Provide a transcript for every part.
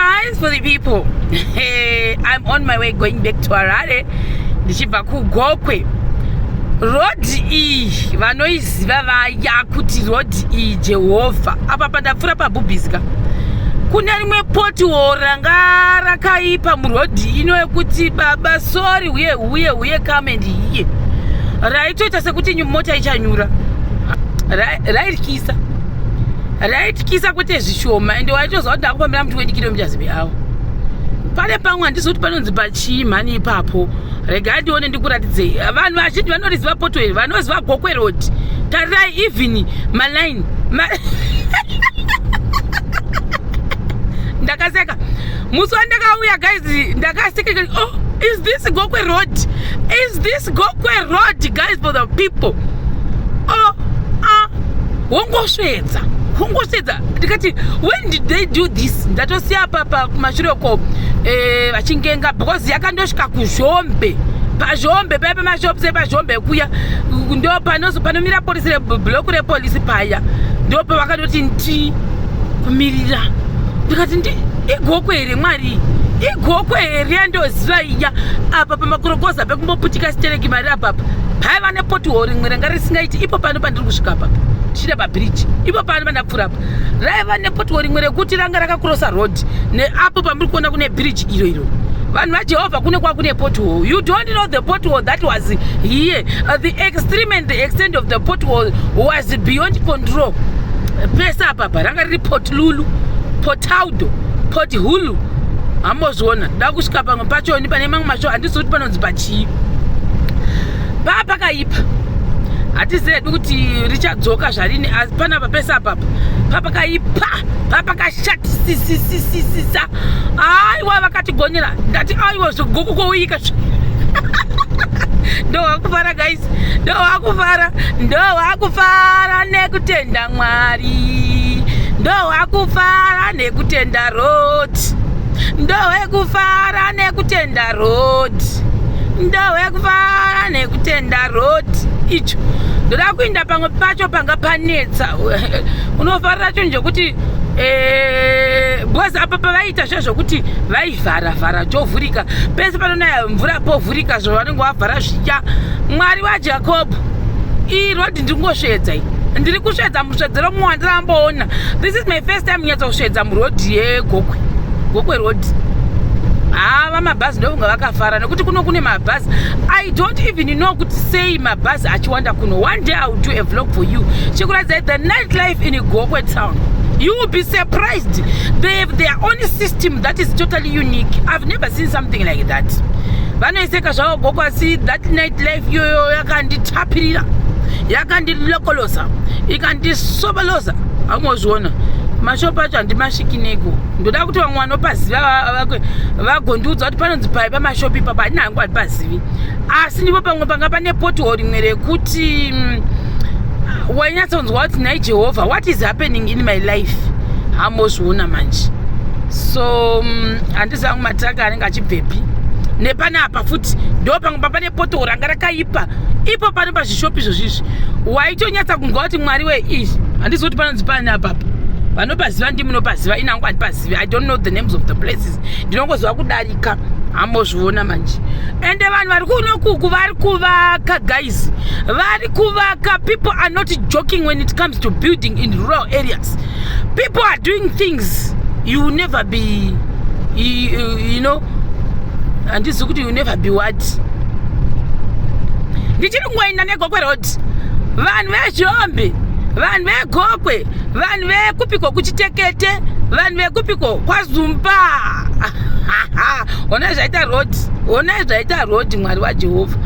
Guys, for the people, I'm on my way going back to Harare ndichibva kuGokwe. Road iyi vanoiziva vaya kuti road iyi Jehovha. Apa pandapfuura paBubis ka. Kune rimwe pothole ranga rakaipa muroad ino yekuti baba sorry huye huye huye come and here. Raitoita sekuti mota ichanyura. Raityisa. Raityisa kwete zvishoma ende waitoziva kuti ndakufambira mu 20 kilometers per hour. Pane pamwe handizi kuti panonzi pachii mhani ipapo. Regai ndione ndikuratidzei. Vanhu vazhinji vanoriziva pothole iri, vanoziva Gokwe Road. Tarirai even maline. Ndakaseka. Musi wandakauya guys, ndakaseka. Oh, is this Gokwe Road? Is this Gokwe Road, guys, for the people? Oh, ah, wongosvedza. Wongosvedza. Ndikati, when did they do this? Ndatosiya papa kumashure uko vachingenga because yakandosvika kuZhombe. PaZhombe paya pemashops epaZhombe kuya ndo panomira polisi reblock repolisi paya ndo pavakandoti nti kumirira. Ndikati ndi iGokwe here Mwari? Igokwe here yandoziva iya? Apa pamakorokoza pekumboputika sitereki mari apapa paiva nepothole rimwe ranga risingaiti ipo pano pandiri kusvika apa tichida pabridge ipo pano pandapfuura apa raiva nepothole rimwe rekuti ranga rakakrosa road neapo pamuri kuona kune bridge iro iro. Vanhu vaJehovha, kune kwakune pothole. You don't know the pothole that was here. The extreme and the extent of the pothole was beyond control. Pese apapa ranga riri potlulu, potaudo, pothulu. Hambozviona nda kusvika pamwe pachoni pane mamwe masho handisi kuti panonzi pachii. Paa pakaipa, hatizivi hedu kuti richadzoka zvarini, asi panapa pese apapa papakaipa, papakashatisisisisisa. Aiwa, vakatigonera. Ndati aiwa, zvigoko kwouyika. Ndowakufara guys, ndowakufara, ndowakufara nekutenda Mwari, ndowakufara nekutenda road, ndowekufara nekutenda road, ndowekufara nekutenda road icho. Ndoda kuinda pamwe pacho panga panetsa. Unofarira chinhu chekuti because apa pavaita zvezvokuti vaivhara-vhara chovhurika pese panonaya mvura povhurika zvavanenge vavhara zviya. Mwari waJacob, iyi road ndiri kungosvedza iyi, ndiri kusvedza musvedzero mumwe wandiramboona. This is my first time nyatsokusvedza muroad yeGokwe, Gokwe Road. Hava mabhazi ndokunga vakafara nekuti kuno kune mabhazi. I don't even know kuti sei mabhazi achiwanda kuno. One day I will do a vlog for you chikuratidzai the night life in Gokwe town. You will be surprised. They have their own system that is totally unique. I've never seen something like that. Vanoiseka zvavo Gokwe, asi that night life iyoyo yakanditapirira, yakandilokolosa, ikandisobolosa. Haungozviona mashopu acho handimasvikineko. Ndoda kuti vamwe vanopaziva vagondiudza kuti panonzi pai pamashopu ipapa. Handina hangu, handipazivi, asi ndipo pamwe panga pane pothole rimwe rekuti wainyatsonzwa kuti nhai Jehovha, what is happening in my life? Hambozviona manje. So handizivi hangu matraka anenge achibvepi nepanapa futi. Ndo pamwe papane pothole ranga rakaipa ipo pano pazvishopu izvozvizvi. Waitonyatsa kunzwa kuti Mwari we izvi. Handizivi kuti panonzi pani apapa. Vanopaziva ndimunopaziva, inangu handipazivi. I don't know the names of the places, ndinongoziva kudarika. Hambozviona manje. Ende vanhu vari kunokuku vari kuvaka guys, vari kuvaka. People are not joking when it comes to building in rural areas. People are doing things you will never be you know handizivi kuti you never be what. Ndichiri kungoenda neGokwe Road. Vanhu veZhombe, vanhu veGokwe, vanhu vekupiko kuChitekete, vanhu vekupiko kwaZumba, honai zvaita road, honai zvaita road. Mwari waJehovha,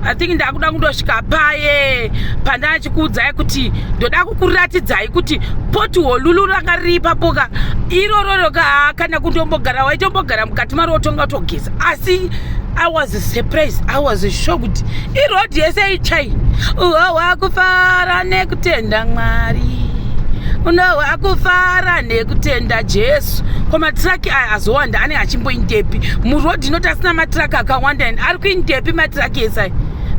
I think ndakuda kundosvika paye pandachikuudzai kuti ndoda kukuratidzai kuti pothole lulu ranga riri ipapoka irororo ka. Kana kundombogara, waitombogara mukati maro wotonga kutogeza. Asi I was surprised, I was shocked. Iroad yese ichai. Uho hwakufara nekutenda Mwari, unohwakufara nekutenda Jesu. Ko matraki aya azowanda ane achimboindepi muroad? Inoti asina matraki akawanda ari kuindepi matraki ese aya?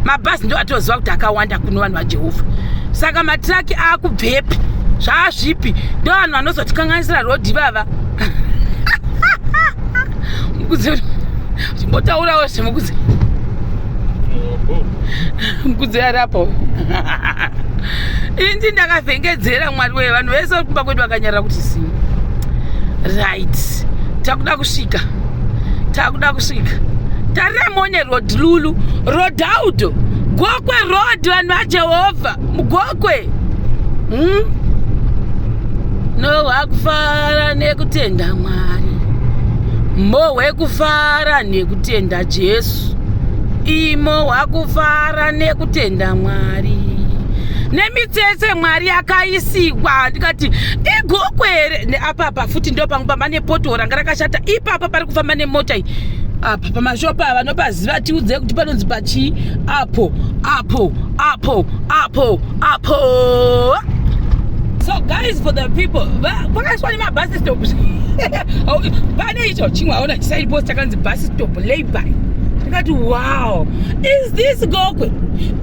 Mabhazi ndo atoziva kuti akawanda kuno, vanhu vaJehovha. Saka matraki akubvepi? Zvaazvipi? Ndo vanhu vanozotikanganisira road ivava. Chimbotaurawo zvemukudzi. Mukudzi arapo. Indi ndakavhengedzera Mwari wee vanhu vese vari kumba kwedu vakanyarara kuti zii. Right. Takuda kusvika. Takuda kusvika. Tarira muone road Lulu. Road out. Gokwe road vanhu vaJehovha. Mugokwe. Nohwakufara nekutenda Mwari. Mohwekufara nekutenda Jesu. Imo hwakufara nekutenda Mwari. Nemitsetse Mwari yakaisikwa ndikati igokwe here neapapa futi ndo pangu pamba nepoto ranga rakashata ipapa pari kufamba nemota iyi apa pamashopa ava vanopaziva tiudze kuti panonzi pachii apo apo apo apo apo. So guys, for the people kwakaiswa nemabus stop pane icho chimwe aona chisign post chakanzi bus stop layby. Ndikati, "Wow, is this Gokwe?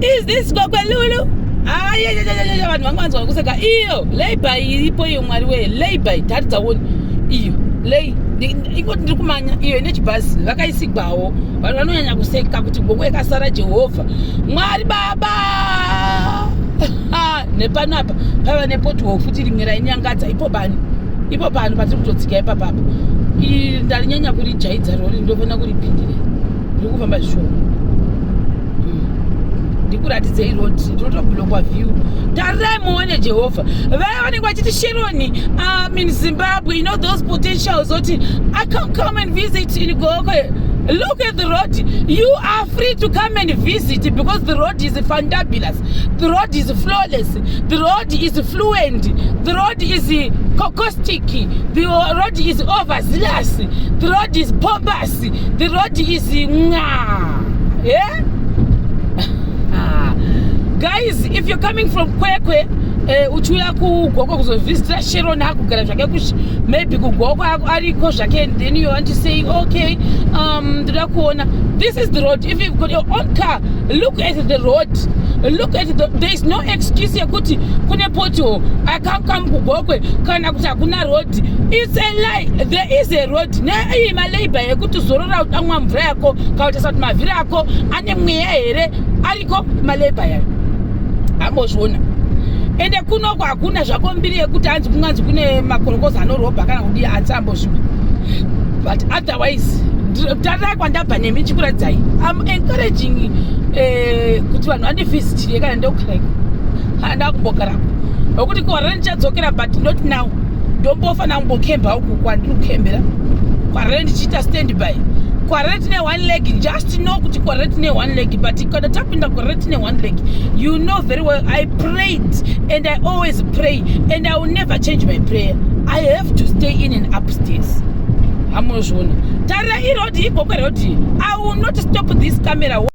Is this Gokwe, Lulu?" Ayayayaya, vanhu vanga vanzwa kuseka. Iyo layby iripo iyo. Mwari wee, layby taridzaoni iyo lay ingoti ndiri kumanya iyo ine chibhazi vakaisigwawo. Vanhu vanonyanya kuseka kuti Gokwe yakasara. Jehovha Mwari Baba, nepanapa paiva nepothole futi rimwe rainyangadza. Ipo pano, ipo pano patiri kutodzika ipapapa. Iri ndarinyanya kurijaidza rori, ndofanira kuripindira. Ndiri kufamba zvishoma. Ndikuratidzei road ndinotoblockwa view. Tarirai muone Jehovha. Vaya vanenge vachiti, "Sharon, in Zimbabwe," you know those potentials oti, "I can't come and visit in Gokwe. Look at the road." You are free to come and visit because the road is fantabulous, the road is flawless, the road is fluent, the road is cocostic, the road is overzealous, the road is pompous, the road is mwa. Yeah. Ah. Guys, if you're coming from Kwekwe, uchiuya kuGokwe kuzovhizitira Sharon, akugara zvake maybe kuGokwe ariko zvake, then you want to say, "Okay, ndoda kuona," this is the road. If you've got your own car, look at the road. Look at the, there is no excuse yekuti kune pothole, I can't come kuGokwe, kana kuti hakuna road. It's a lie. There is a road. Neiyi malayby yekuti zorora udamwa mvura yako kana kutarisa kuti mavhiri ako ane mweya here, ariko malayby ayo, ambozviona. Ende kunoko hakuna zvako mbiri yekuti hanzi kunganzi kune makorokoza anorobha kana kudii, hanzi ambozviwa. But otherwise, tarirai kwandabva nemi chikuratidzai. Am encouraging kuti vanhu vandivhizitire kana ndokugarako, kana ndakumbogarako, nokuti kuHarare ndichadzokera, but not now. Ndombofanira kumbokemba uku kwandiri kukembera kuHarare, ndichiita stand by. KuHarare tine one leg. Just know kuti kuHarare tine one leg, but kana tapinda kuHarare tine one leg. You know very well I prayed and I always pray and I will never change my prayer. I have to stay in and upstairs. Hamunozviona. Tarira iroad, iGokwe road. I will not stop this camera.